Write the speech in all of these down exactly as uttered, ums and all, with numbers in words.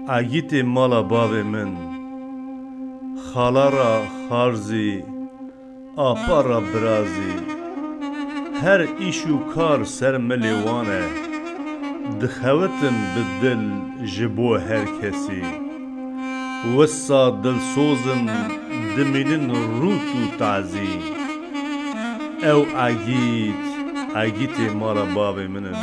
Egîtê mala bavê min, xala ra xarzî, apa ra birazî, her îş û kar ser milê wan e, dixewitin bi dil ji bo her kesî. Wisa dilsoz in, dimînin rût û tazî. Ew egît, egîtê mala bavê min in.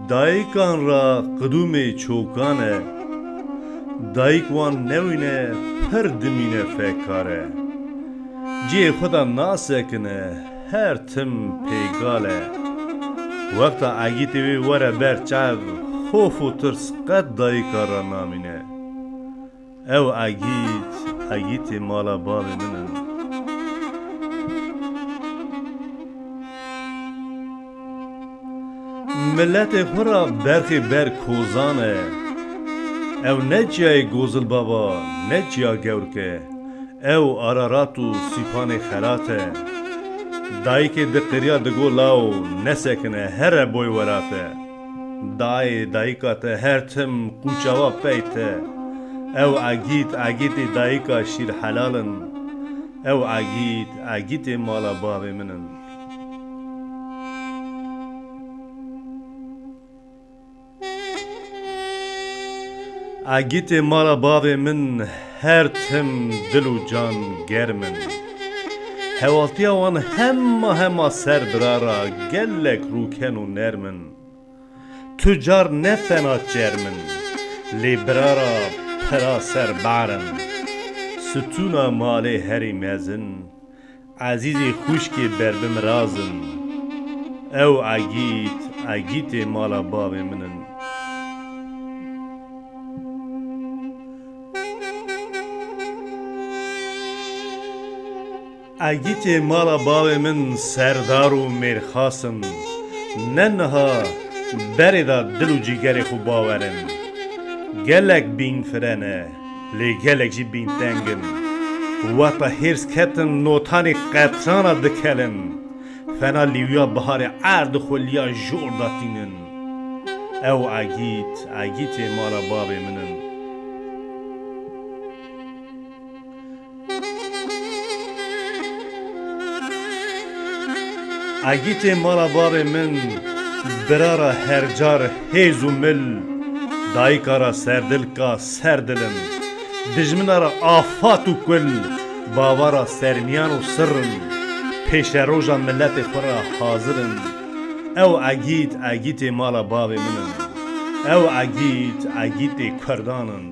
Dayikan ra qidûmê çokan e, dayik wan newîne, pir dimîne fekar e. Cihê xwe de nasekine, her tim pêgal e. Wexta egîtê wê were ber çav, xof û tirs qet dayika ra namîne. Ew egît, egîtê mala bavê min in. Miletê xwe ra berxê ber kozan e. Ew ne çiyayê Gozilbaba, ne çiya gewrk e. Ew Ararat û Sîpanê Xerat e. Dayikê diqiriya digo law nesekine, here boy werat e. Dayê dayika te her tim qûçawa pey te. Ew egît, egîtê dayika şîr helal in. Ew egît, egîtê mala bavê min in. Egîtê mala bavê min her tim dil û can germ in. Hewaltiya wan hema hema ser bira ra gelek rûken û nerm in. Tu car ne fena çerm in, lê bira ra pira ser bar in. Stûna malê herî mezin, ezîzê xwişkê berbi miraz in. Ew egît, egîtê mala bavê min in. Egîtê mala bavê min serdar û mêrxas in. Ne niha berê de dil û cîgerê xwe bawer in. Gelek bînfire ne, lê gelek jî bînteng in. Wexta hêrs ketin notanê qetrana dikelin. Fena lîwiya biharê erd û xweliya jor de tînin. Ew egît, egîtê mala bavê min in. Egîtê mala bavê min, bira ra her car hêz û mil, dayika ra serdilka serdil in, dijmina ra afat û kul, bava ra sermiyan û sir in, pêşeroja miletê xwe ra hazir in. Ew egît, egîtê mala bavê min in. Ew egît, egîtê kurdan in.